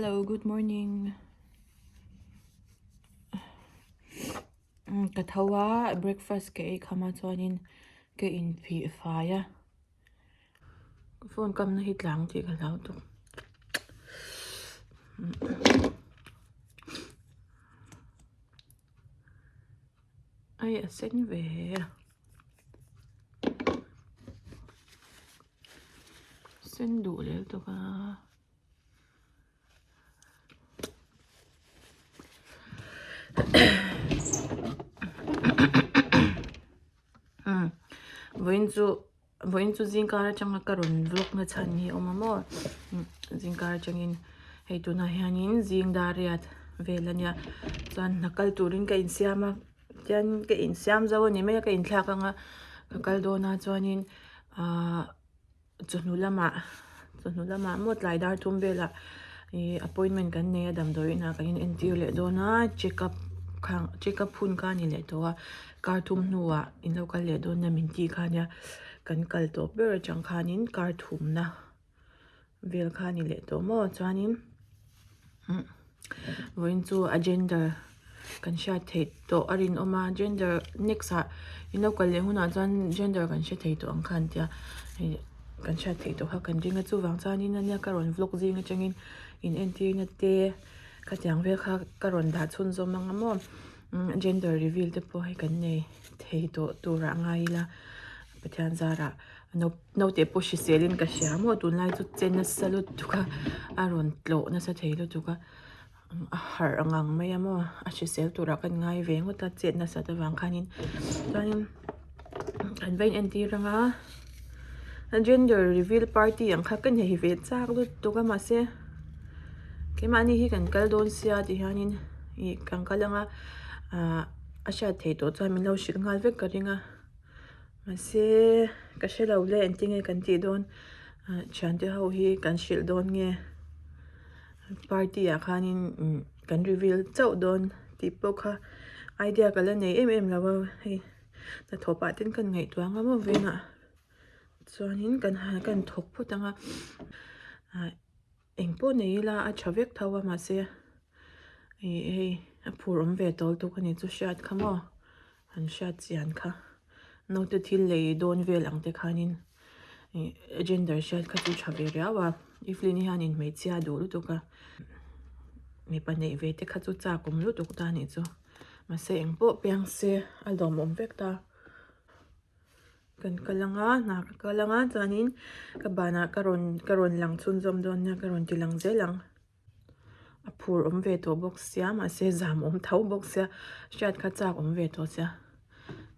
Hello, good morning. Ka tho a, breakfast ka ei kham a chuanin ka inphih fai a. Ka phone kamna hi tlang tih ka hlau tuk. Ai a sen ve a. Sen duh lel tuk a. Vawiin chu vawiin chu zingkar atanga ka rawn vlog na chhan hi a awm a maw zingkar atangin hei tunah hianin zing dar riat vel ania chuan hna kal turin ka insiam a tian ka insiam zo a ni mai a ka inthlak anga ka kal dawn a chuanin ahh. Chawhnu lamah chawhnu lamah maw tlai dar thum velah ih appointment kan nei a damdawi inah kan in entir leh dawn a check up kha check up hun kha a ni leh tawh a kar thum hnuah in lo kal leh dawn a min tih kha ania kan kal tawp ber atang khanin kar thumna vel kha a ni leh tawh maw chuanin. Vawiin chu a gender kan hriat theih tawh a rinawm a gender next ah in lo kal leh hunah chuan gender kan hre thei tawh ang kha an tia hei kan hriat theih tawh kha kan ring a chuvang chuanin ania ka rawn vlog zing atangin in entirna te khatiang vel kha ka rawn dah chhunzawm ang a maw gender reveal te pawh hei kan nei thei tawh turah ngai ila Pathian zarah. Naute pawh hrisel in ka hria maw tunlai chu che nasa lutuk a a rawn tlawh nasa thei lutuk a a harh ang ang mai a maw a hrisel turah ka ngai ve ngawt a chet nasat avang khanin chuanin an va in entir ang a gender reveal party ang kha ka nei ve chak lutuk a mahse keimahni hi kan kal dawn sia ti hianin ih kan kal ang a ah a hriat theih tawh chuan min lo hrilh nghal vek ka ring a. Mahse ka hre lo le engtin nge kan tih dawn ah thiante ho hi kan hrilh dawn nge party ah khanin umm kan reveal chauh dawn tih pawh kha idea ka la nei em em lo a hei hnathawh pah ten ka ngaihtuah ang a maw vengah chuanin kan kan thawk phawt ang a ah eng pawh nei ila a tha vek tho a mahse ih hei a phur awm ve tawl tuk a ni chu hriat kha maw. Han hriat chian kha naute thil lei dawn vel ang te khanin ih gender hriat kha chu tha ve riau a Evelyn hianin hmeichhia a duh lutuk a mipa neih ve te kha chu chak awm lutuk ta anih chu mahse engpawh piang se a lawmawm vek ta kan kal ang a hna ka kal ang a chuanin ka banah ka rawn ka rawn lang chhunzawm dawn nia ka rawn ti lang zel ang. A phur awm ve tawh bawk sia mahse zam awm tho bawk sia hriat kha chak awm ve tawh sia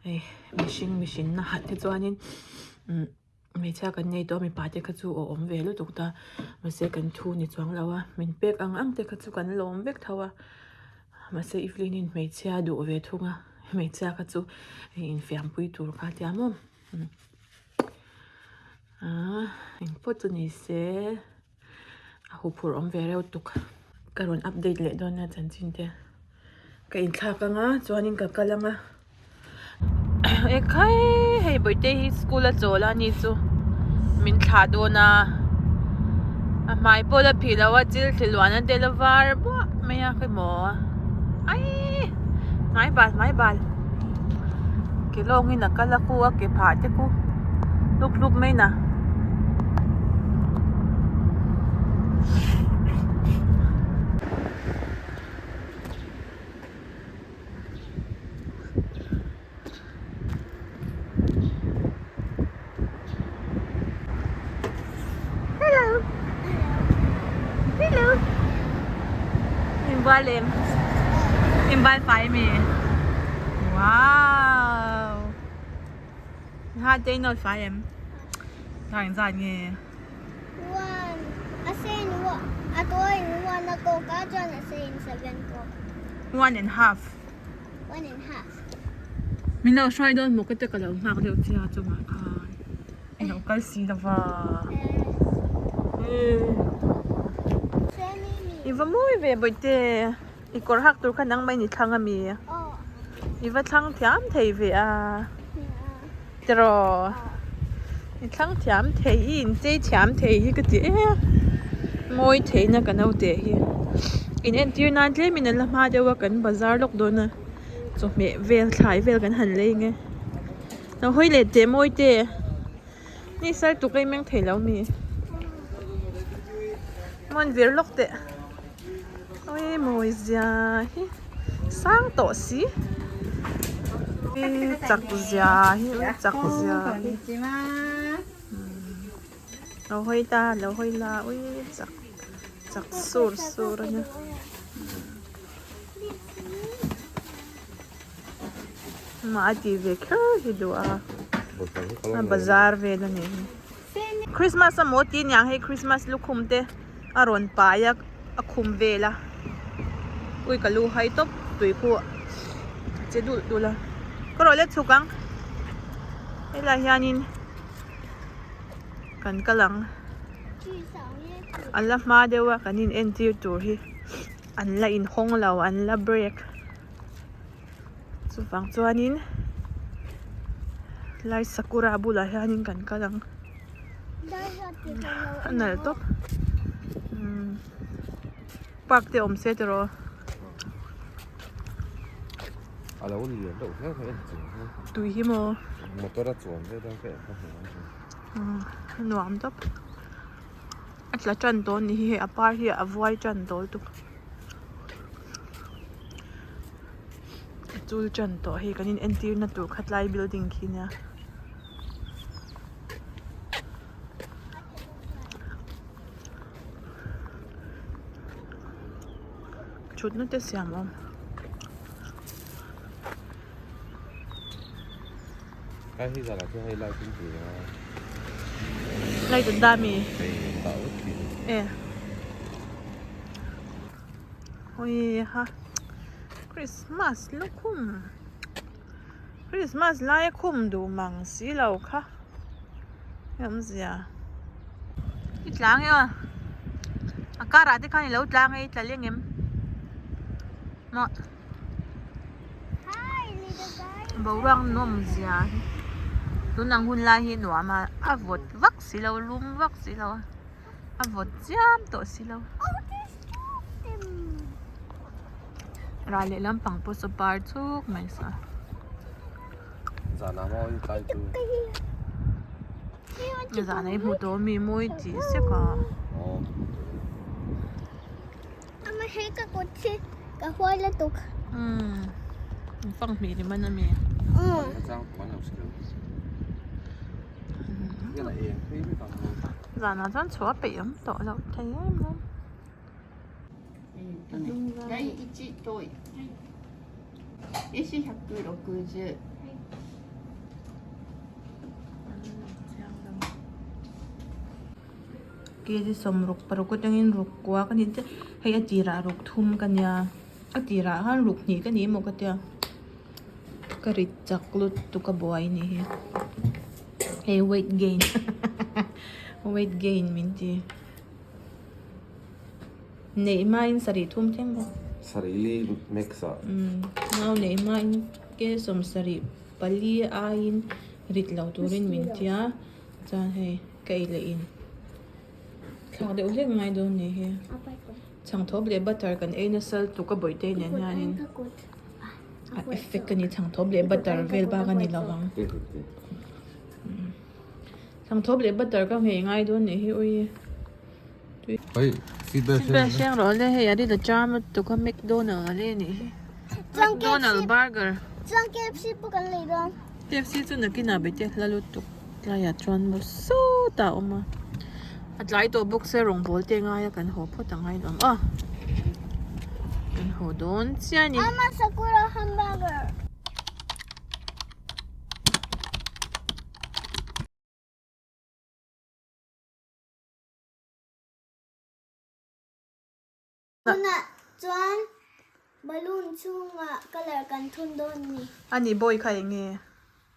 hei mihring mihring na hat te chuanin umm hmeichhia kan nei tawh a mipa te kha chu aw awm ve lutuk ta mahse kan thu ni chuang lo a min pek ang ang te kha chu kan lawm vek tho a mahse Evelyn in hmeichhia a duh ve thung a hmeichhia kha chu hei infiampui tur kha a tia maw aaa engpawh chu ni se. A huphurh awm ve reuh tuk. Ka rawn update leh dawn nia chanchin te. Ka inthlak anga chuanin ka kal anga. Ekhai hei Bawihte hi school a chawl a ni chu min thlah dawn a. A hmai pawh la phih lo a chil thli luan a tel a var buah mai a khawimaw aii hmai bal hmai bal ke lawngin a kal a khu a ke phah te khu hlup hlup mai na. Hello Hello Inbual em Inbual fai mi Wow Ha te in fai em Thang zat nge One a sen a toin one a ko ka chuan a sen 7 ko One and half One and half. Min lo hruai dawn maw ka te ka lo nghak deuh che a chungah khan i lo kal si lo va. I va mawi ve bawihte i kawr hak tur kha nangmah in i thlang ami? I va thlang thiam thei ve a tiraw i thlang thiam thei i inchei thiam thei hi ka ti e. Mawi theihna ka naute hi in entir nan tlem in a la hma deuh a kan bazar lawk dawn a chawhmeh vel thlai vel kan han lei ang e lo hawi leh teh mawi te ni sal tuk a i meng thei lo mi mawn vir lawk teh awi mawi zia hi sang tawh si chak zia hi chak zia hi. Lo hawi ta lo hawi la ui chak chak sur sur a nia. Mah a tih ve kher hi duh a a bazar vel a nih hi. Christmas a maw tih aniang hei Christmas lukhum te a rawn pai a a khum vel a ui ka lu hai tawp tui khu a che dulh dulh a ka rawh let chhuk ang helaiah hianin. Kan kal ang. An la hma deuh a kan in entir tur hi an la inhawng lo an la break chuvang chuanin lai sakura bulah hianin kan kal ang a nalh tawp umm park te awm se tiraw. A lo lian deuh hle mai a ni chung hi. Tui hi maw? Motor a chuan ve dawn ka en ka hmu ang chu. Umm a nuam tawp. A tla tan tawh a ni hi hei a par hi a vuai tan tawh lutuk. A chul tan tawh hei kan in entir na tur kha tlai building khi nia. Thutna te siam awm. Kai hi zara chu hei light in ti a. Light an dah mi? Hei an dah vek khi. E. Oi ha. Christmas lukhum. Christmas lai a khum duh mang si lo kha. Hei awmzia. I tlang e aw. A karah te khan i lo tlang e i tla leng em? Maw. Boruak nawmzia hi tun ang hun lai hi nuam a a vawt vak si lo lum vak si lo a a vawt chiam tawh si lo. Ral leh lampang pawh saw par chuk mai sa. Zan ah mawi tlai chu. Zan ah i hmu tawh ami mawi tih sek a. Ama hei ka kut hi ka huai lutuk. Umm fang hmeh ni man ami. Zan ah chuan chhuah peih awm tawh loh thei em em. Kg sawmruk paruk atangin ruk kua ka ni te hei a tirah ruk thum ka nia a tirah khan ruk hnih ka ni emaw ka tia ka rit chak lutuk a buai a nih hi hei weight gain weight gain min ti neih hmain sarih thum thleng bawk sarih li max ah nau neih hmain kg sawmsarih pali aiin rit lo turin min tia. Chuan hei ka ei leh in thlak deuh hlek ngai dawn ni hi chhangthawp leh butter kan ei nasa lutuk a bawihte nen hianin a effect a ni chhangthawp leh butter vel bak a ni lo ang chhangthawp leh butter ka nghei ngai dawn ni hi ui seat belt hreng rawh le hei a ri la charm lutuk a mcdonald a le nih hi mcdonald burger chuan KFC pawh kan lei dawn. KFC chu nakinah bete hla lutuk. Tlaiah chuan maw sawtah a awm a, a tlai tawh bawk se rawngbawl te ngaia kan haw phawt ang a inawm a, kan haw dawn chiah a ni. Ama sakura hamburger. Tunah chuan balloon chhungah colour kan thun dawn a ni. A ni boy kha eng nge?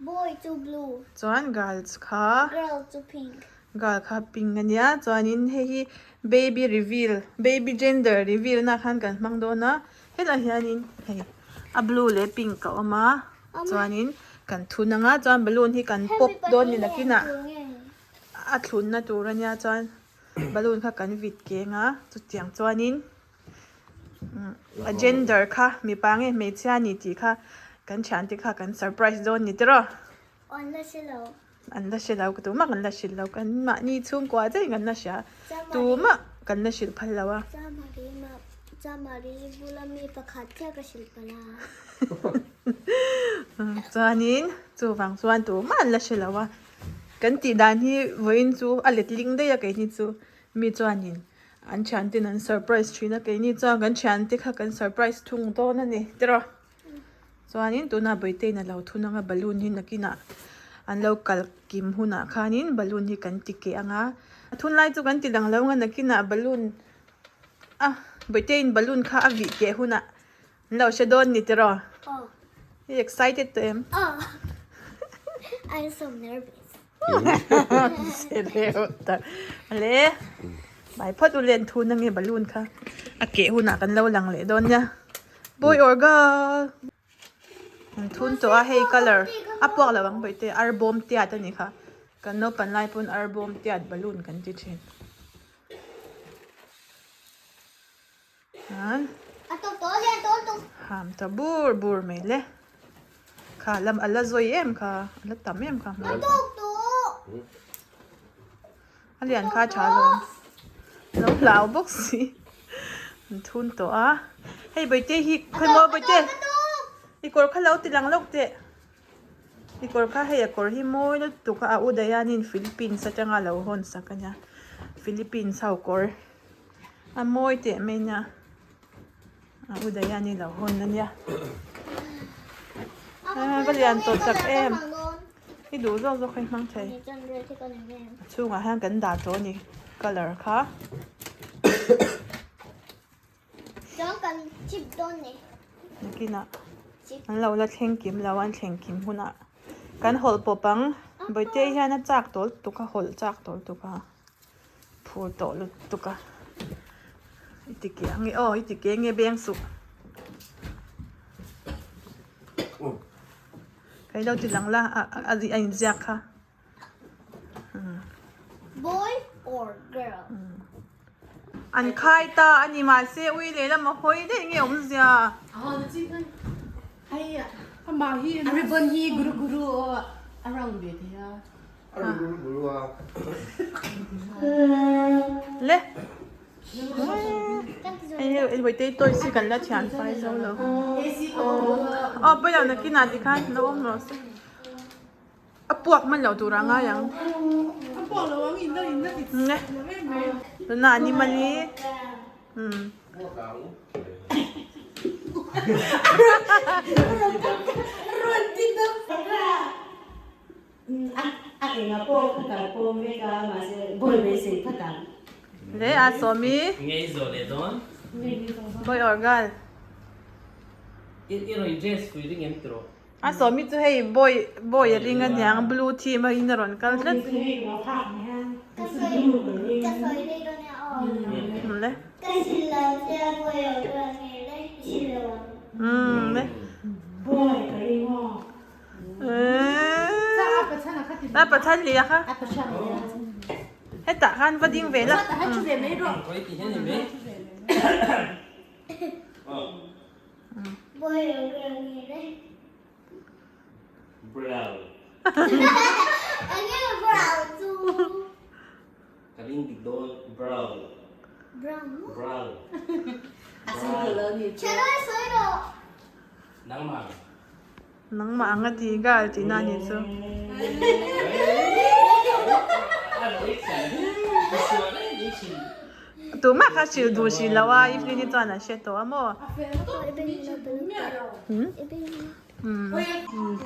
Boy chu blue. Chuan girls kha? Girl chu pink. Girl kha pink a nia chuanin hei hi baby reveal baby gender reveal na khan kan hmang dawn a helaiah hianin hei a blue leh pink a awm a chuanin kan thun ang a chuan balloon hi kan pawp dawn ni nakinah a thlunna tur a nia chuan. Balloon kha kan vit keng a, chutiang chuanin a gender kha mipa nge hmeichhia a ni tih kha kan thiante kha kan surprise dawn ni tiraw? An la hre lo. An la hre lo, tumah kan la hrilh lo, kan mahni chhungkua chiah in kan la hria, tumah kan la hrilh phal lo a. Chamari bula mi pakhat chiah ka hrilh palh a. Chuanin chuvang chuan tumah an la hre lo a. Kan tih dan hi vawiin chu a letling daih a keini chu mi chuanin an thianten an surprise thin a keini chuan kan thiante kha kan surprise thung dawn a ni tiraw chuanin tunah Bawihtei'n a lo thun anga balloon hi nakinah an lo kal kim hunah khanin balloon hi kan ti keh anga a thun lai chu kan ti dang lo anga nakinah balloon a Bawihtei'n balloon kha a vih keh hunah An lo hre dawn ni tiraw? Aw. I excited tawh em? Aw. I'm so nervous. Che reuh tak. Ale, bai phawt u len thu na nge balloon kha. A keh hunah kan lo lang leh dawn nia. Boy or girl? An thun tawh a hei colour a puak lo ang bawihte arbawm tiat a ni kha. Kan naupan lai pawn arbawm tiat balloon kan ti thin. Ham ta bur bur mai le. Kha lam a la zawi em kha, a la tam em kha. A lian kha tha lo. Lo hlau bawk si. An thun tawh a. Hei Bawihte hi khawi maw Bawihte. I kawr kha lo ti lang lawk teh. I kawr kha hei a kawr hi mawi lutuk a, a u Diane-in Philippines atanga lo hawn sak a nia. Philippines ho kawr. A mawi teh mai nia a u Diane lo hawn a nia a va lian tawh tak em i duh zawk zawk hi hmang thei a chhungah hian kan dah tawh a ni colour kha nakinah an lo la thleng kim lo an thleng kim hunah kan hawlh pawp ang bawihte hian a chak tawl tuk a hawlh chak tawl tuk a. Phur tawh lutuk a i ti keh ang e aw i ti keh nge beng suh ka ilo ti lang la a a a inziak kha Boy or girl? An khai ta a ni mahse ui lehlam a hawi daih nge awmzia. A ribbon hi guru guru a round ve thei a. Le hei hei toys hi kan la thian fai zo lo aw pawi lo nakinah tikhan lo awm rawh se a puak hman lo tur a ngai ang le tunah an ni mali umm. A enga pawh ka kal pawm vek a, mahse boy beisei phat ang. Le a sawmi. Ngei zawh leh dawn. Boy or girl? I rawn dress pui ring em tiraw? A sawmi chu hei boy boy a ring aniang blue theme a in a rawn kal tlat. Ka sawi ka sawi rei dawn e aw. Le. Ka hrilh lo che a boy or girl nge le i hrilh lo ang. Le. Boy ka ring aw. A pathan leh a kha. Hetah khan va ding ve la. Brown. Ka ring dik dawn brown. Brown. Nangmah. Nangmah ang a ti gal tihna a nih chu. Tumah kha hrilh duh hrih lo a, Evelyn hi chuan a hre tawh a maw?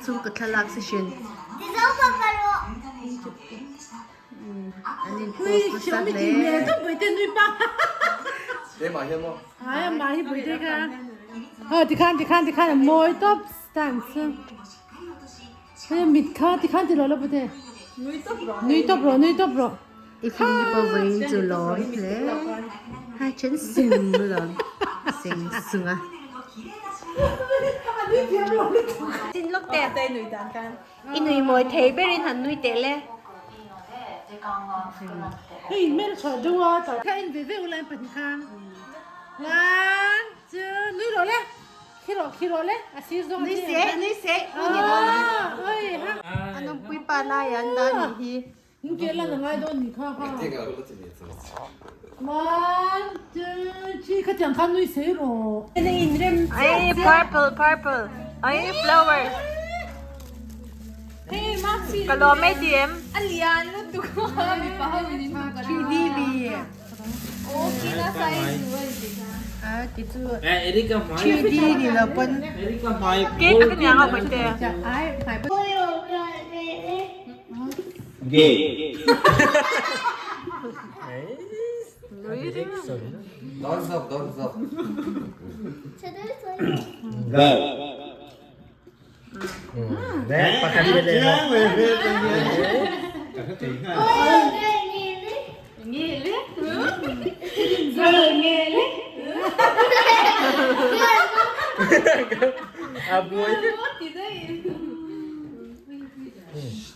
Chu ka thlalak session. An in post nasa hle. I film hi pawh vawiin chu lawm hle. Hai then sung lawm seng sung a. I nui mawi thei berin han nui teh le. Nui se nui se ni dawn a nupui pa lai an dah nih hi. Ai purple purple ai flowers ka lawm mai ti em? Cake a niang a bawihte.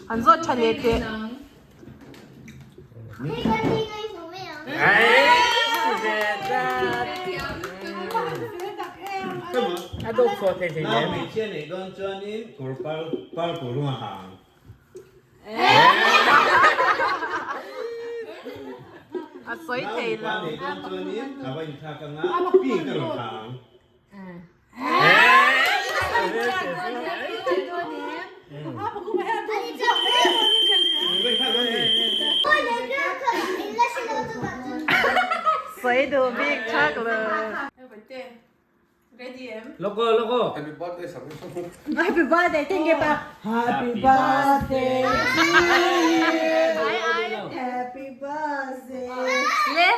An zawt tha leh teh. A sawi thei lo. Sawi duh bik thak lo. Logo logo. Happy birthday sak Happy birthday thank you pa. Happy birthday to you. Happy birthday. Le.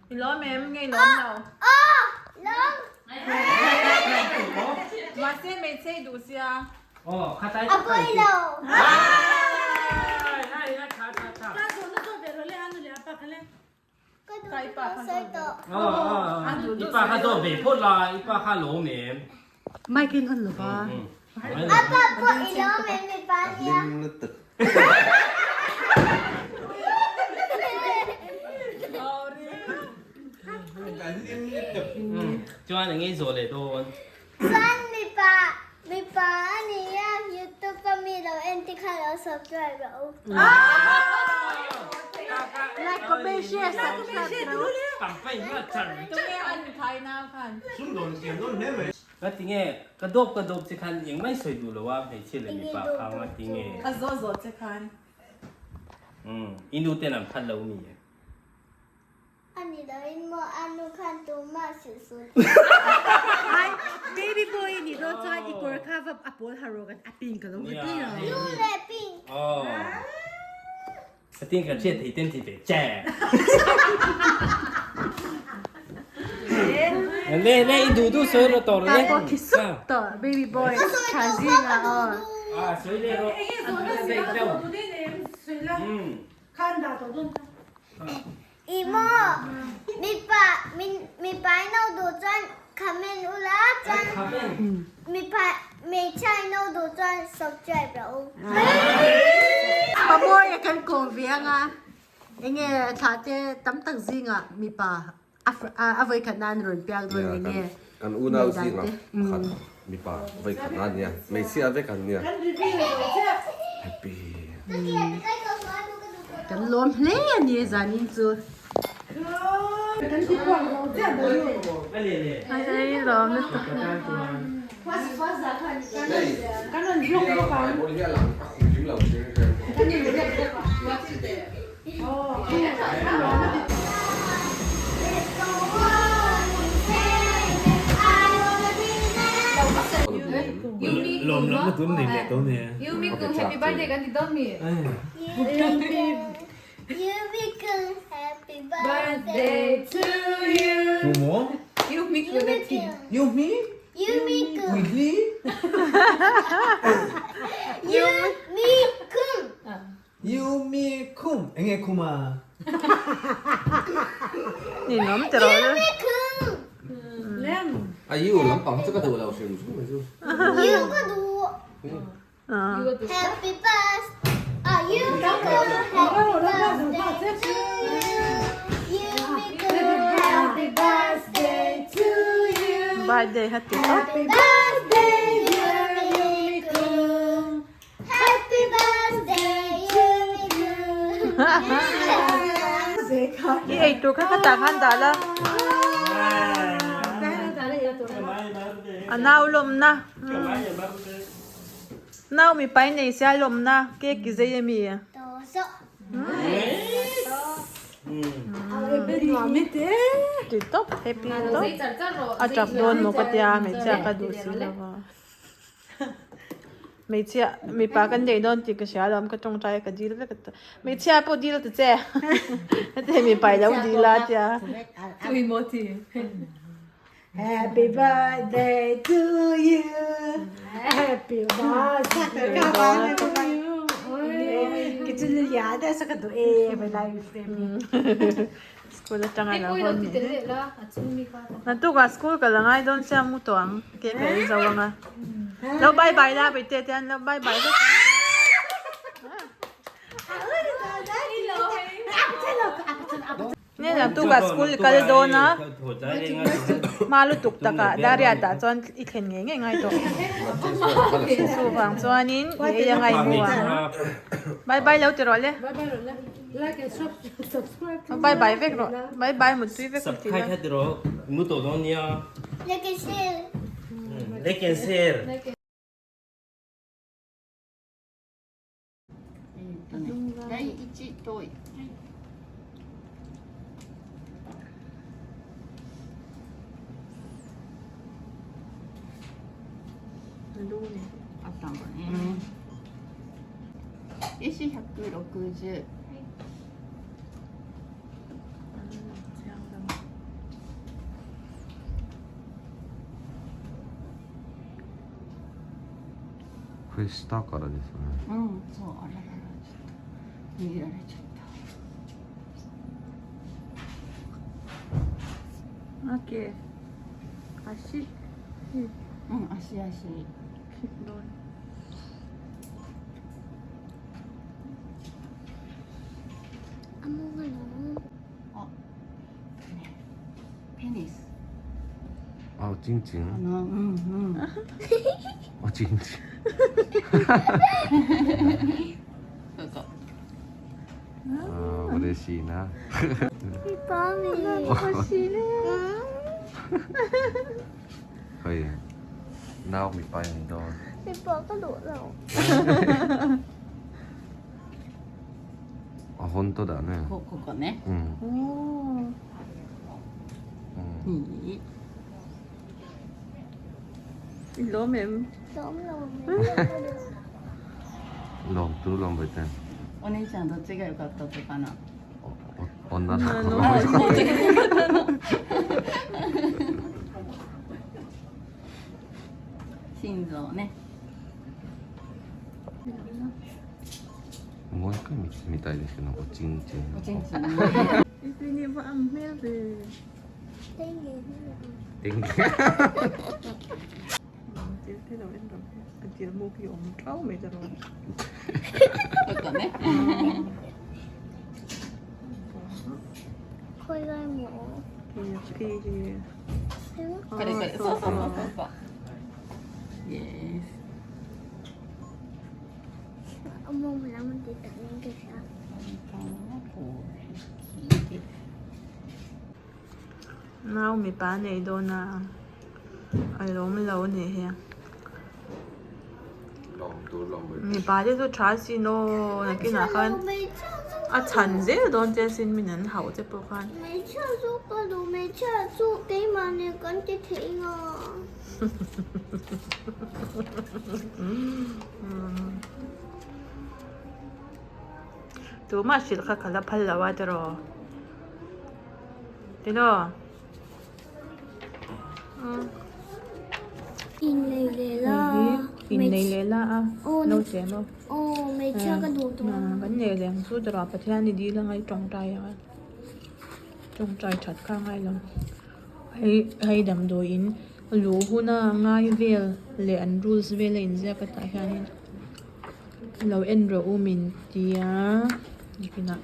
I lawm em? Nge i lawm lo? Mahse hmeichhe i duh sia. Mic in on lova. Chuan eng nge zawh leh dawn? Chuan mipa mipa a nia youtube a mi lo en te kha lo subscribe rawh u. Like comment share subscribe rawh u. Tunge an thai nau khan. Ka ti nge, ka dawp ka dawp che khan engmah i sawi duh lo a, hmeichhia leh mipa kha nga ti nge. Ka zawh zawh che khan. Umm, i nu ten an phat lo mi e. A ni lo in maw a nu khan tumah hrilh suh. Ai, baby boy i nih dawn chuan i kawr kha va a pawl ha rawh kan a pink a lo ha tui lo. Blue leh pink. Aw. Ka tin kan hriat thei ten ti ve che. Le le i duh duh sawi rawh tawh rawh le. Ta pawh khi sup tawh baby boy tha zingah aw. Ah sawi leh rawh. I maw mipa mipa in lo duh chuan comment ula chuan mipa hmeichhia in lo duh chuan subscribe rawh u. Pamawia kan kawm ve anga enge thla te tam tak zingah mipa a vawikhat nan rawn piak dawn enge Kan unau zingah pakhat mipa vawikhat nan nia hmeichhia vek an nia happy. Kan lawm hle a ni zanin chu. Lawm lam na tun nei leh tawh nia. Yumi kung happy birthday kan ti dawn mi. Yumi kung happy birthday to you. Tu maw? Yumi kung na ti. Yumi? Yumi kung. Weekly? Yumi kung. Yumi kum. Enge kuma? Ninawm ti rawh le. Yumi kung. A yu lampang chu ka duh lo hrim hrim mai chu. Yu ka duh. Happy birthday. Ah, Yumi kung happy birthday to you. Yumi kung happy birthday to you. Birthday ha ti tawp. Happy birthday Yumi kung. Happy birthday Yumi kung. I ei tur kha kha tah khan dah la. A nau lawmna. Nau mipa in ei sia lawmna cake i zei ami? Ti tawp happy tawp. A tap dawn maw ka tia hmeichhia ka duh si lo va. Hmeichhia mipa kan nei dawn tih ka hria alawm ka tawngtai a ka dil vek a hmeichhia pawh dil ta che heti mipa i lo dil a tia. Happy birthday to you Happy birthday to you School atanga lo hawn ni Naktukah school ka la ngai dawn sia mu tawh ang ke ka ei zo anga lo bye bye la bete te an lo bye bye vek ang. Nge naktukah school i kal dawn a hma lutuk takah Dariat ah chuan i thlen ngei ngei ngai tawh chuvang chuanin i ei a ngai mu ang bye bye lo ti rawh le bye bye vek rawh bye bye mutui vek rawh ti la. Like and share. Like and share. 第一遠い。あったんだね。よし160。これ下からですよね。うん、そう、あららら、ちょっと握られちゃった。 Okay. 足。うん、足足。あ、ね、ペニス。あ、おちんちん。あの、うんうん。おちんちん。そうそう。あー、嬉しいな。欲しいね。可以。Nau mipa in ni dawn. Mipa ka duh lo. あ、本当だね。こここね。うん。おうん。いい。 I lawm em? Lawm lo mai. Lawm tu lawm bai ten. お姉ちゃんどっちが良かったとかな。お女の子が良かった。心臓ね。もう一回見てみたいですけど、おちんちん。おちんちんね。電気。ここね。これがもう。これこれ。そうそうそうそうそう。イエス。もうなんて言ったらいいんですか。 Nau mipa nei dawn a, a lawm lo a nih hi. Mipa te chu tha sin aw nakinah khan a chhan zel dawn che sin min an hauh che pawh khan. Tumah hrilh kha ka la phal lo a tiraw tiraw. Innei leh la Innei leh la a no che maw Aw hmeichhia ka duh tawh Kan nei leh ang chu tiraw Pathian i dil anga i tawngtai ang a tawngtai that kha a ngai lo hei hei damdawiin luh huna ngai vel leh an rules vel a inziak a tah hianin lo en rawh u min tia nikinah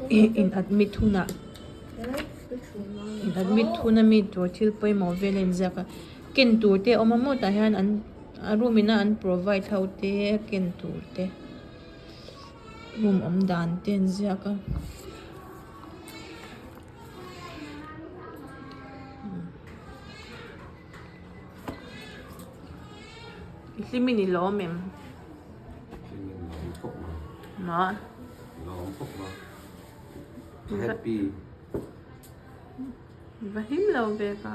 in admit hunah in admit hun ami tur thil pawimawh vel a inziak a ken tur te a awm a maw tah hian an a room ina an provide ho te ken tur te room awm dan te an ziak a. I hlim in i lawm em? Hlim in lawm khawp mai. Ma? Lawm khawp mai. Happy. Va hlim lo ve ka.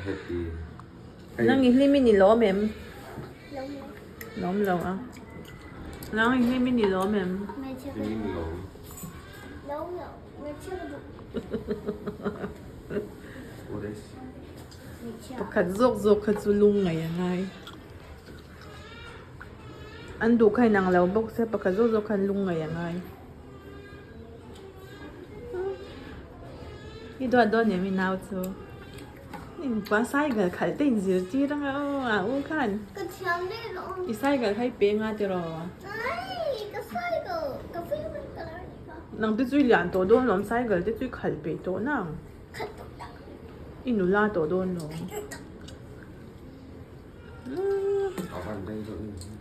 Happy. Nang i hlim in i lawm em? Lawm lo a. Nang i hlim in i lawm em? Hlim in lawm. Lawm lo. Hmeichhia ka duh. Pakhat zawk zawk kha chu lung ngaih a ngai. An duh kha inang lo bawk se pakhat zawk zawk khan lung ngaih a ngai. I duat dawn em i nau chu? Inpa cycle khalh te inzirtir anga aw a u khan. Ka thiam daih lo. I cycle kha i pe nga tiraw? Ai ka cycle ka favorite colour a nih kha. Nang te chu i lian tawh dawn lawm cycle te chu i khalh peih tawh nang. Khalh tawh tak. I nula tawh dawn lawm. A van daih dawn em.